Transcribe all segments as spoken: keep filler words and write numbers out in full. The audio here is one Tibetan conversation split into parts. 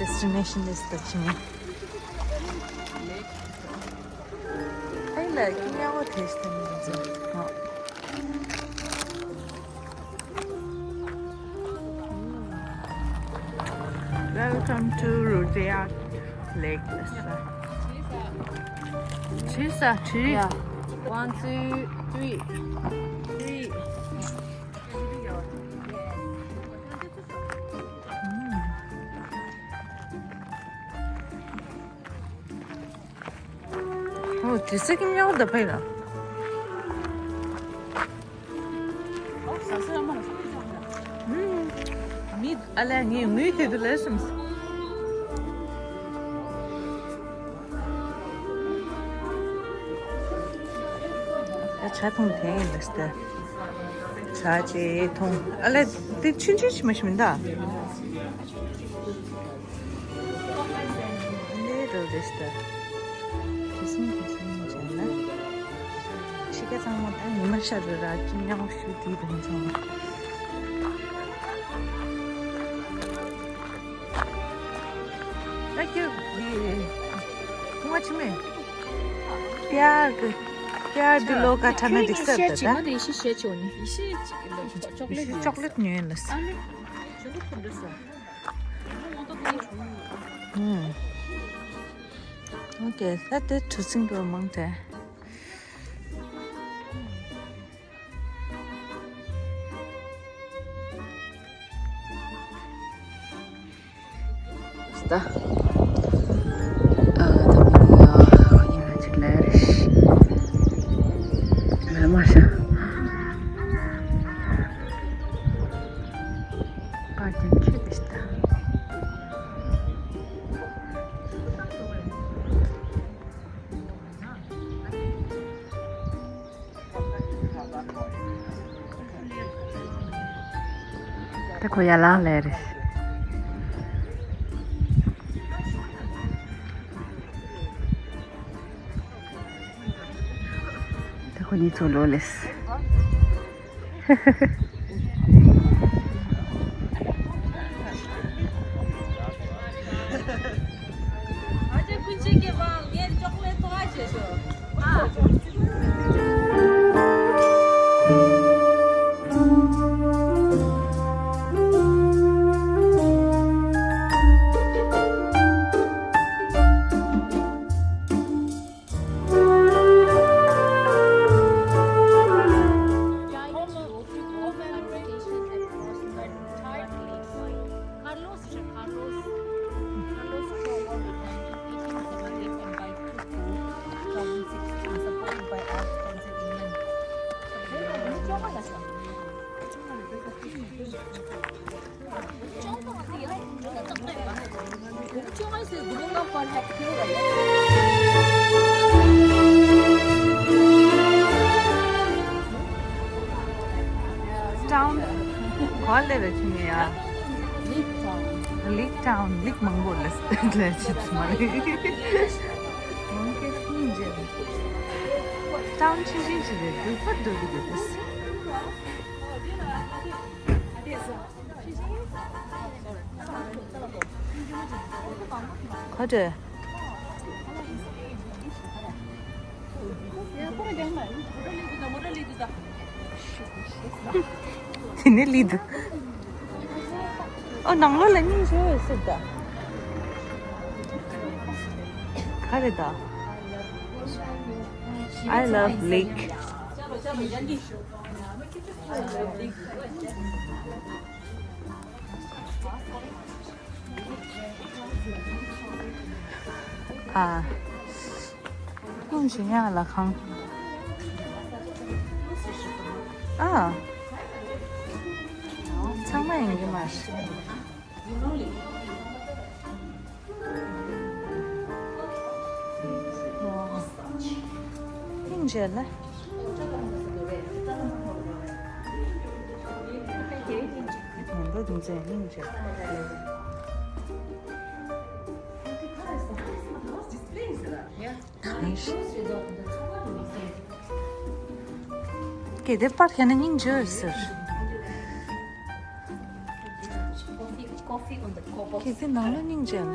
Destination list ལ་ཕྱིན། ཨེ་ལ་ཀི་ཉ་བོ་དེ་ཤི་ཐན་ཡིན་ཟེར། Welcome to Rudea Lake. Chisa, chi. Yeah. One, two, three. Three. ཨོ། དེ་ས་ཀི་ཉ་བོ་ད་ཕ་ཡིན་ན། ཨོ། ཟ་ས་ཡ་མ་ལ་ས་ཀི་ཉ་བོ་ད། མི་ཨ་ལས་ངའི་ངུས་དེ་དུ་ལས་སམ། ཨ་ཇ་འཐུང་དེ་ཡིན་ལས་ཏེ། ཇ་ཅེ་འཐུང་ཨ་ལས་དེ་ཆུན་ཆུན་ཞིག་མ་ཞིག་མིན་ད། ལས་རོ་རེ་སྟ། དེ་སུན་དེ་སུན་བྱས་ན། ཕྱི་ཀ་ཚང་མ་ད་ཉི་མ་ཤར་ར་ར་ཅི་ཉག་ཤུ་དེ་དང་ཚང་མ། ད་ཁྱོད་དེ་ཁུང་བ་ཆི་མེད། པིར་གི་པིར་དེ་ལོ་ཀ་ཁྲ་ན་དེ་སར་ད་ད། ཡེ་ཤེས་ཅོག་ལེ་ཊི་ཉོས་ལ། ཨོ་ཀེ། ད་དེ་གྲུ་གཟིངས་འགྲོ་མང་དྲགས། ད། ཨ་ད་མི་ཡ་ཁོ་ཉིན་ལ་ཅིག་ལ་རེ་ཤི། ལ་མ་ཤ། པར་ཀིང་ཁྱེར་ཏེ་ཤི་ད། ད་ཁོ་ཡར་ལངས་ལེ་རེད། ད་ཁོ་གཉིས་ཚོ་ལོ་ལེས། ཨ་ཅེ་ཀུན་གཅིག་གི་བང་ངས་ཅོག་ལེ་ཐོ་ཨ་ཅེ་ཤོ། ཨ། Carlos, Carlos, Carlos, eighteen seventy-eight and by two thousand six, supported by Arts Council England. Town ག་ལེ་རེ་ཆུ་ནི་ཡ། Lake Town། Lake Town། Lake མང་པོ་ལ་ལ་ཆི་ཆི་མ་ལེ། མང་གེ་སྙིང་རྗེ། Town ཆུང་ཆུང་ཞིག་རེད། འདུག་པ་འདུག་གི་འདུག་ཁ་དྲོད། དེ་ནས་ལི་འདུག་ཨོ་ནང་ལོགས་ལ་སྙིང་རྗེ་བོ་ཟེར་ད། ག་རེ་ད། I love lake. ཨ། ཀུན་གཞི་ཉག་ལ་ཁང་། ཨ། ཚང་མ་ཡིན་གྱི་མ་རེད། སྙིང་རྗེ་ལ། ང་ཚོ་འདི་ཚོའི་སྙིང་རྗེ་ལ། གལ་ཏེ་པར་ཁྱེར་ན་སྙིང་རྗེ་ཟེར། Coffee, coffee on གལ་སྲིད་ནང་ལ་སྙིང་རྗེ་ན།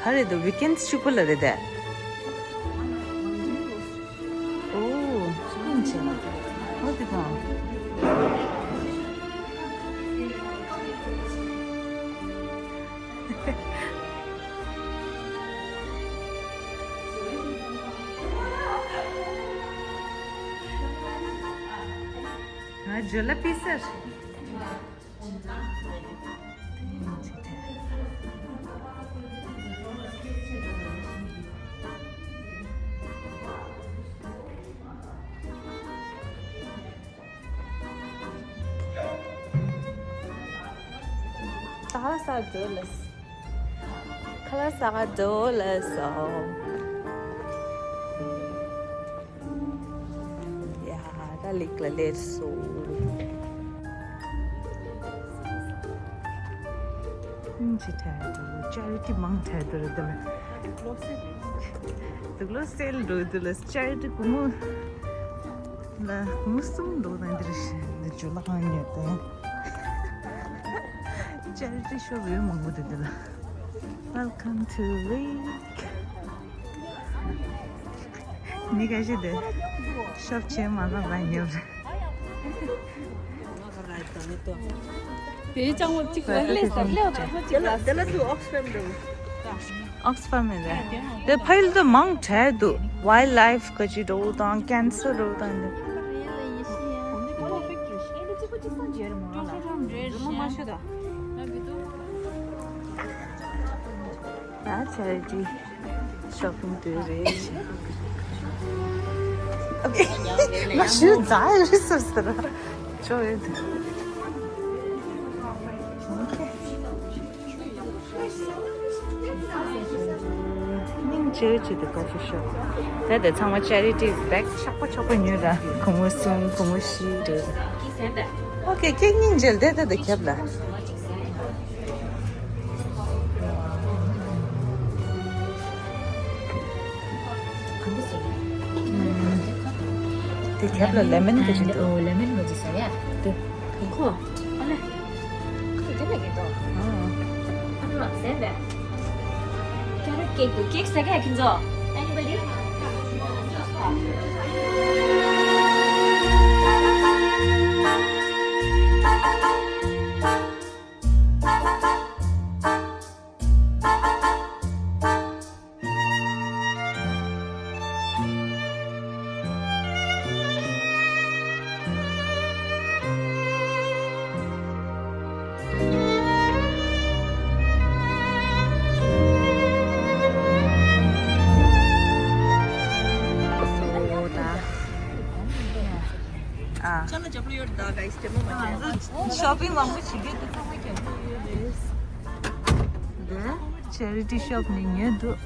ག་རེ་འདུག weekend གཅིག་པོ་ལ་རེད་དེ། ཨོ། ཀུན་བྱས་ན། ཨོ་དེ་དང་། ང་ཇོ་ལ་པི་སར། ད་ས་འགྲོ་ལ། ཁ་ལ་ས་ག་འགྲོ་ལ་སོ། ཡ། ད་ལིག་ལ་ལེར་སོ། ཨིན་ཇི་ཐལ་དུ་ཅེ་རི་ཊི་མང་ཐལ་དུ་རེད་དེ་ལ། དུག་ལོ་སེལ་འགྲོ་དུ་ལ་ཅེ་རི་ཊི་ཀུ་མུ་ལ་ཀུ་མུ་གསུམ་འགྲོ་དང་འདིར་ཤི་འདི་ཇོ་ལ་ཁང་ཉོས་ཏེ། ཅེ་རི་ཊི་ཤོ་བེ་མང་པོ་དུ་དུ་ལ། Welcome to Lake. ནི་ག་ཞིག་དེ་ཤོབ་ཆེན་མ་ལ་བ་ཉོབ་རེད། དེའི་ལྕང་མོ་གཅིག་ལ་སླེབས་སོང་། སླེབས་སོང་། གཅིག་ལ་དེ་ལ་དུ་ཨོགས་ཕེམ་འདྲ་བོ། ཨོགས་ཕེམ་མིན་རེད། དེ་ཕ་ཡུལ་དུ་མང་དྲགས་འདུག་ཝའིལ་ལའིཕ་ག་ཅི་འགྲོ་དང་ཀན་སར་འགྲོ་དང་འདི། ད་ཆ་རེ་ཅི་ཤོ་པིང་དུས་རེད། ཨོ་ཁེ། ང་ཞུ་ཛ་ཡོད་རེད་ཟེར་ཟེར། ཅོ་ཡོད། ཨོ་ཁེ། སྙིང་རྗེ་ཅི་དེ་ཀོ་ཕི་ཤོབ། ད་དེ་ཚང་མ་ཅེ་རི་ཊི་བེག་ཆག་པོ་ཆག་པོ་ཉོས་ར། གུང་མོ་གསུམ་གུང་མོ་བཞི་རེད། ཨོ་ཁེ། ཁེ་སྙིང་རྗེ་དེ་ད་དེ་ཁེབ་ལ། དེ་ཁེབ་ལ་ལེ་མོན་ག་ཅི་འདུག་ཨོ་ལེ་མོན་ག་ཅི་ཟ་ཡ། དེ། ཁོ། ཨ་ལེ། ཁོ་དེ་ལ་གི་འདུག་ཨ་ལ་ཟེར་བས། ཀེ་རོ་ཀེག་འདུག་ཀེག་ཟ་ག་ཁྱེད་ཚོ། Anybody? ཨ། ཤོ་པིང་མང་པོ་བྱེད་རྒྱུ་དེ་ཚང་མ་རྒྱབ་ཀྱི་ཡོད་རེད། འདི་ཅེ་རི་ཊི་ཤོབ་ནས་ཉོས་འདུག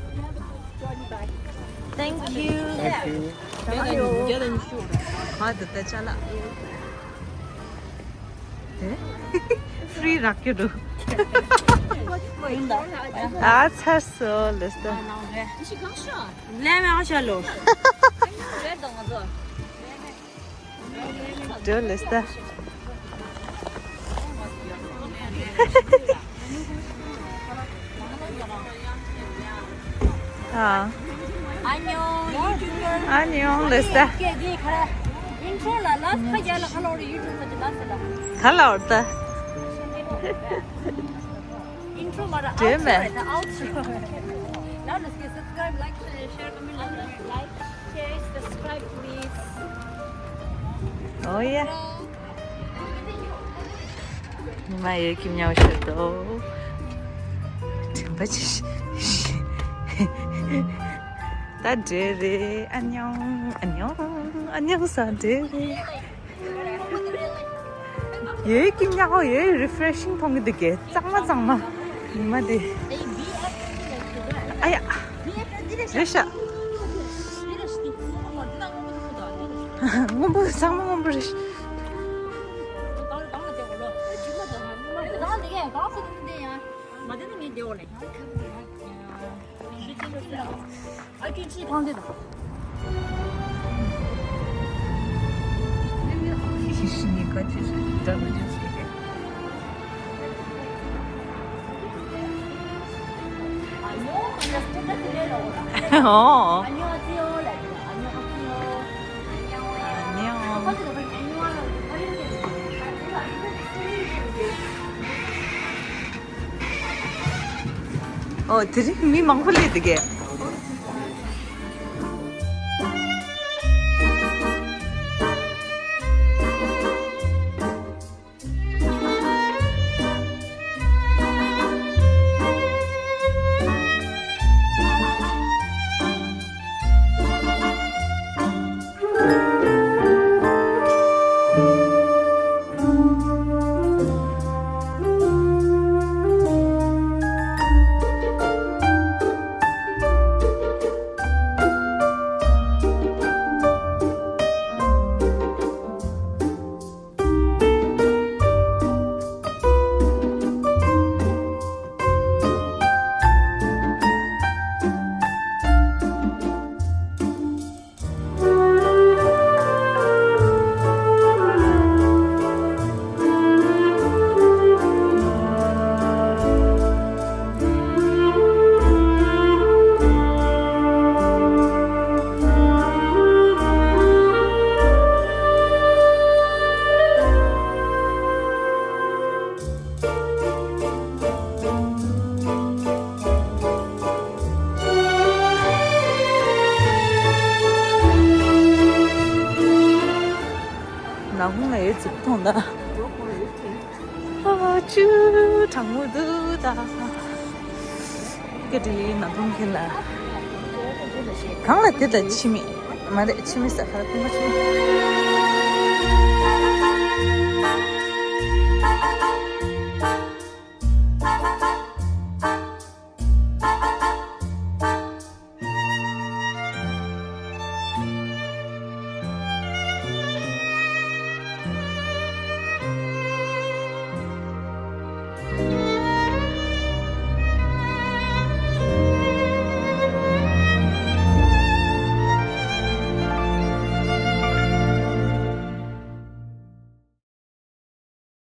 Thank you. Thank you. ང་འདི་ལྟ་ཅ་ལག་དེ་ཧྥི་རི་རག་རྒྱུ་འདུག་ཨ་ཚར་སོང་ལེ་སྟ། ལས་མེད་ཨ་ཤ་ལོ། འགྲོ་ལེ་སྟ། ཨ། ཨ་ཉོང་ལེ་སྟ། ཨིན་ཊྲོ་ལ་ལ་ཁ་རྒྱ་ལ་ཁ་ལོ་རི་ཡུ་ཊུབ་ལ་ལ་ལ། ཁ་ལོ་རི་ད། Intro མ་ར་འདྲེས་མེད། Outro རེད་ད། Outro། ལ་ལ་སི་ཀེ་subscribe, like, share, comment, like, share, subscribe, please. Oh yeah. ཉི་མ་ཡོད་ཀྱི་མྱོང་ཤོར་དོ། དྲན་པ་ཆེ། ད་འདྲེ་རེད། ཨ་ཉོང་ཨ་ཉོང་ཨ་ཉོང་ས་འདྲེ་རེད། ཡོད་ཀྱི་མྱོང་ཡོད། རི་ཕི་རེ་ཤིང་མཐོང་གི་འདུག་གས། གཙང་མ་གཙང་མ། ཉི་མ་དེ། ཨ་ཡ། རེད་ཤག་སྔོན་པོ་ཚང་མ་སྔོན་པོ་རེད་ཤག་ཨོ། ཨོ། དེ་རིང་མི་མང་པོ་སླེབས་འདུག་གས། ནག་ཁུང་ལ་ཡོད་ཚིག་མཐོང་ད། ཨ་ཅུ་གྲང་མོ་འདུག་ད། སྐད་འདི་ནག་ཁུང་ཁྱེར་ལ། གང་ལ་དེ་ལ་ཕྱི་མི། མ་རེད། ཕྱི་མི་ཟ་ཁར་ཕུང་པ་ཕྱི་མི།